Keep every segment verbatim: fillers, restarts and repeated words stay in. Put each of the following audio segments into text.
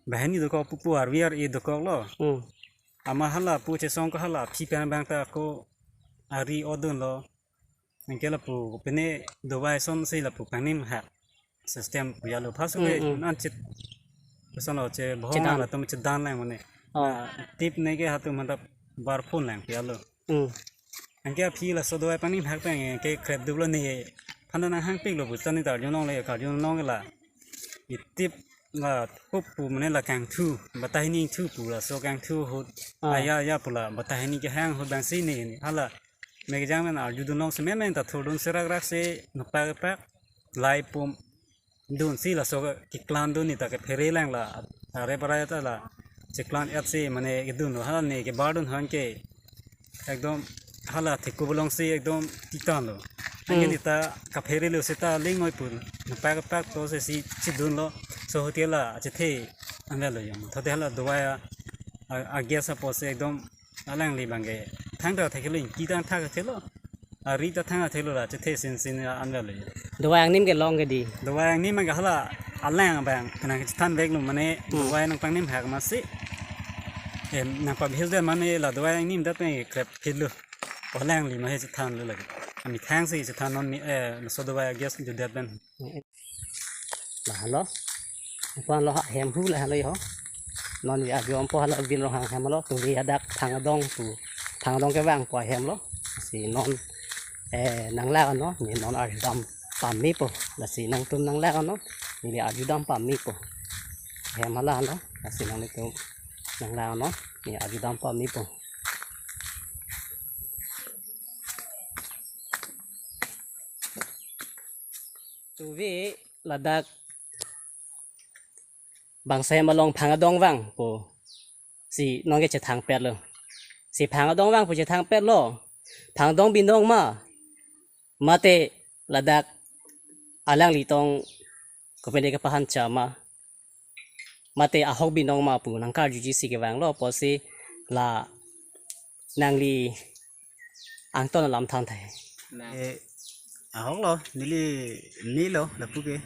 Banghini dokok pupu arvi ar-e dokoklo. Hmm. Amat hala pu chesong ko hala aphi pen abang ta ako ari odunlo. Anke lapu pine dawai asonsi lapu pangnim hak system pu alo. First ke Hmm, hmm. Anchit. Personal che bohong Chedan. Latum chedan lang mane. Oh. Ah, tip ne ke hatum mantap bar phone lang pu alo. Hmm. Anke aphi laso dawai pangnim hak pen ke krep duplo ne. Phanda nanghangpiklo pu tani ta arjulongle, arjulongle la. Itip la thup pu mane la kangthu, batahini thu pu laso kangthu ahut. Ah. Aya aya pu la batahini kehang ahut abangsi ne hala. Mekjang men arjudunlongsi memen ta thurdun serak rak si napak pak lai pum dunsi laso keklan dun ne ta kephere lang la. Are parai ta la cheklan etsi mane kedunlo hala ne kebardun han ke ekdom hala theku bolongsi ekdom titanlo. Anke Hmm. Ne ta kapherelo seta lingoi pu napak pak to se si chidunlo. So hotel la achethe anvelo jong. Thote hala dawai a, a, a gas apotsi ekdom alangli abangke thangta theklongji, thangta theklo. Ari ta thangta theklo la chethe sinsin anvelo. Dawai angnim kelong ke dei. Dawai angnim abangke hala alang abang kena chethanveklo mane Hmm. Dawai nangpangnim hak amatsi. Em, nangpabhil de mane la dawai angnim dat pen krep phitlo. Alangli ma he chethanlo lake. Amethang si chethan non mi, eh, laso dawai gas judet pen. Lahelo. Lapu lo ha hem hu lahelo ho. Non vi ajo ampo hala Bin Ronghang hem lo, tuvi hadak Phangdong pu. Phangdong kevang pu ahem lo. Si non, eh, nanglang non, ne non arjudam pame po. Lasi nangtum nanglang non, neli arjudam pame po. Hem hala lo, lasi nanglitum nanglang non, ne arjudam pame po. Tuvi ladak bangso hem along Phangdong vang pu si nonke chethangpetlo. Si Phangdong vang pu chethangpetlo. Phangdong binong ma. Mate ladak alanglitong kopine kepahan cha ma. Mate ahok binong ma pu nangkarjuji si kevanglo apotsi la nangli angton alam than thai. Eh, ahok lo, neli melo, lapu ke.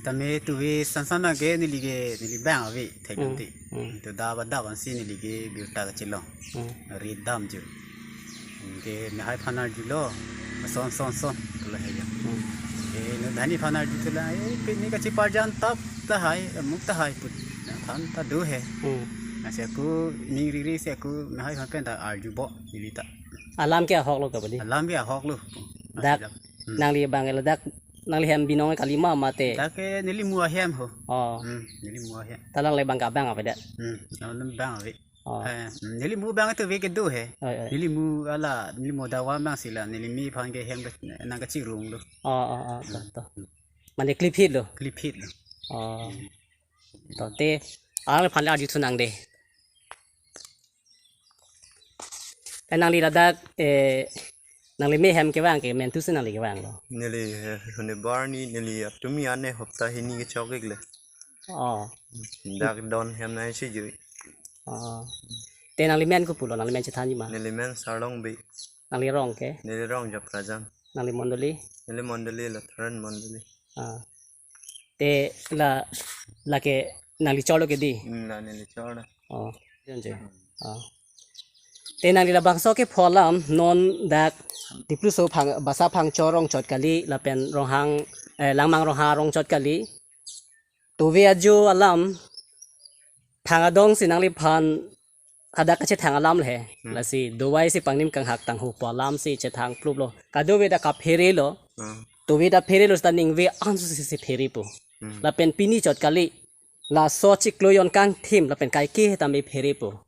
Tame tuvi sansan ke neli ke, neli bang ave, thek Hmm, nanti. Hmm. To da ba da ban si neli ke birta kachelong. Hmm. Ri dam ju. Ke mehai phan arjulo, son, son, son, pulo he ya. Hmm. Eh, no dhani phan arju tula, eh, pini kachiparjan tap tahai, muk tahai put. Na phan ta do he. Hmm. Asi aku ning riri si aku mehai phan pen ta arjubo, neli ta. Alam ke ahok lo kapa dei? Alam ke ahok lo. Dak Hmm. Nangli abang ladak nangli hem binong kali ma mate. Dak ke neli mu ahem ho. Oh. Hmm, neli mu ahem. Ta alangle abang ke abang ave dak? Hmm, alangle abang ave. Oh. Eh, hmm, neli mu abang tuve kedo he. Oh, oh. Neli mu hala, neli mu dawai abang si la, neli mephan ke hem ke nangkachirunglo. Oh, oh, oh, to, to. Mane kli phitlo? Kli phitlo. Oh. To te, alangphan le arjuthu nang dei. Eh, nangli ladak, eh, nangli me hem kevang ke, mentu si nangli kevanglo? Neli, eh, hune barni, neli atumi ane hopta hini kechok ikle. Oh. Dak don hem nai si jui. Oh. Te nangli men kopulo, nangli men chethanji ma? Neli men Sarlongbi. Nangli rong ke? Neli rong Japrajan. Nangli mondoli? Neli mondoli Lutheran mondoli. Ah. Te la, lake nangli cholo ke dei? Hmm, la neli cholo. Oh, jon je. Hmm. Oh. Te nangli labangso kepho alam non dak Dipluso Phang, Basa Phangcho arong chot kali lapen Ronghang, eh, Langmang Ronghang arong chot kali. Tuve ajo alam Phangdong si nangliphan hadak kachethang alam le he. Hmm. Lasi dawai si pangnim kanghak tangho pu alam si chethang pluplo. Kadokave ta kapherelo. Hmm. Tuve ta pherelo seta ningve ansu si si pherepo. Hmm. Lapen pini chot kali. Laso chiklo jon kangthim lapen kaike tame pherepo.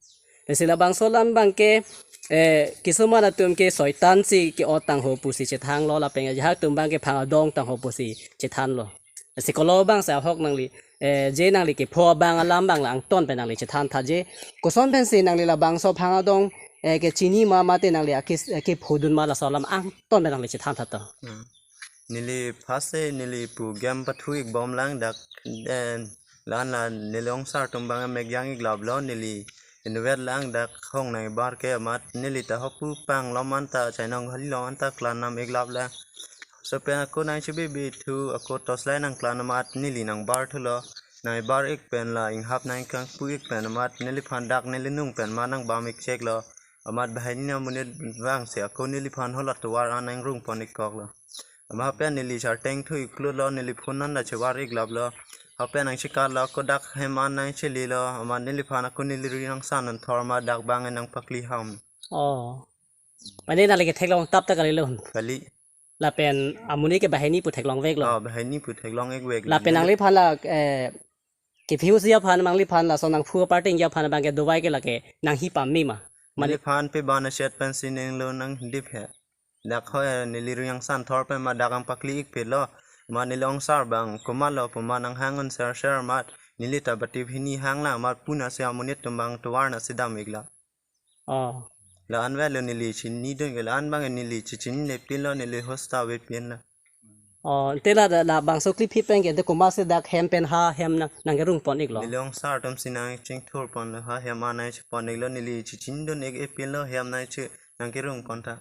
Lasi labangso alam abangke, eh, kisuman atum ke soitan si ke-ot tangho pusi chethanglo lapen ajahak atum abangke Phangdong tangho pusi chethanlo. Si kolo abang si ahok nangli, eh, je nangli kepho abang alam abang la angton pen nangli chethan tha je. Koson pensi nangli labangso Phangdong, eh, kechini ma mate nangli ake, eh, kephodun ma laso alam angton pen nangli chethan tha to. Hmm. Neli first se neli pu gam pathu ik bom lang dak, then lan lan neli ongsar atum abang mek jang ik laplo neli inutvet lang dak hong nang bar ke amat neli ta hokpu panglo man ta chainong hali lo man ta klan nam ik lap lang. So pen ako nang chibi bi thu ako torchlight nang klan amat neli nang bar thulo. nangbar ik pen la inghap nangkangpu ik pen amat neliphan dak nelinung pen ma nangbam ik cheklo. Amat banghini amonit vangsi ako neliphan hala tovar an nangrung pon ik koklo. Amat pen neli charteng thu ik klutlo, neli phone an ta chevar ik laplo. Hapen nangchekatlo, ako dak hem an nangchelilo, amat neliphan ako neli ri nangsan anthor ma dak bang nangpakli ham. Oh. Mane nangli ke theklong tap ta kalilo. Kali. Lapen amonit ke banghini pu theklong veklo. Oh, banghini pu theklong ik vek. Lapen nangliphan la, eh, kephiu si aphan nangliphan lason nangphu aparting aphan abang ke dovai ke lake nanghi pame ma. Mane neliphan pe bana chet pen si nanglo nangdip he. Dak ho, eh, neli ri nangsan thor pen ma dak nangpakli ik pelo. Ma neli ongsar bang komatlo pu ma nanghang un ser ser ma neli ta bati banghini hanglang ma puna si amonit atum bang tovar na si dam iklo. Oh. La-an velo neli chinidun ke la-an bang neli chichinine pinlo, neli hosta ve pinlo. Oh, te la, la, labangso kli phit pen ke de komatsi dak hem pen ha hem nang, nangkerung pon iklo. Neli ongsar atum si nangchingthur ponlo, ha hem an nangchepon iklo, neli chichinidun ik pinlo hem nangche, nangkerung pon ta.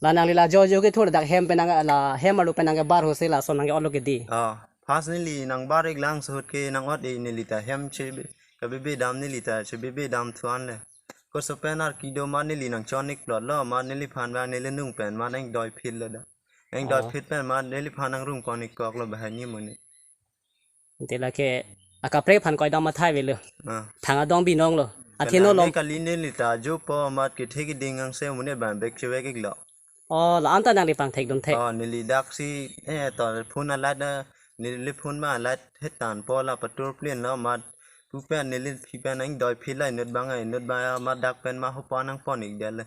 La nangli la jo jo kethur dak hem pen nang la hem arlo pen nangkebar ho si lason nangke-otlo ke di. Ah, first neli nangbar ik lang sahut ke nang-ot ik neli ta hem che be, kebebe dam neli ta chebebe dam thu an le. Koso pen ar kedo ma neli nangchon ik plotlo ma neliphan ba nelinung pen ma nangdoi phitlo da. Nangdoi Oh. phit pen ma neliphan nangrung pon ik koklo banghini amonit. Te lake akaprek aphan koidam athai velo. Ah. Thang adong binong lo. Athino Kalang lom. Ne kali neli ta jopo amat kethe keding angse amonit bang bek chevek iklo. Oh, la-an ta nangli pangthek dun thek. Oh, neli dak si, eh, to phone a-light na, neli phone ma light het tan po la patur plin lo mat. Pu pen neli phi pen nangdoi phit la inut bang, inut bang ma dak pen ma hopa nangpon ik dele.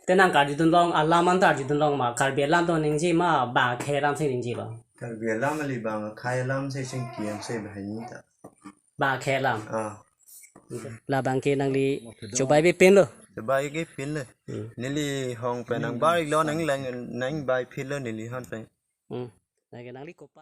Te nang karjudun long, alam an ta arjudun long ma, Karbi alam to ningje ma, bang akhei alam si ningjelo. Karbi alam kali bang akhei alam si chingki angse banghini ta. Bang akhei alam. Ah. Labang ke nangli chobai ve pinlo. Chobai ik pinlo. Hmm. Neli hong pen nangbar iklo nang lang nangbai phitlo neli hon pen. Hmm. Lake nangli kopa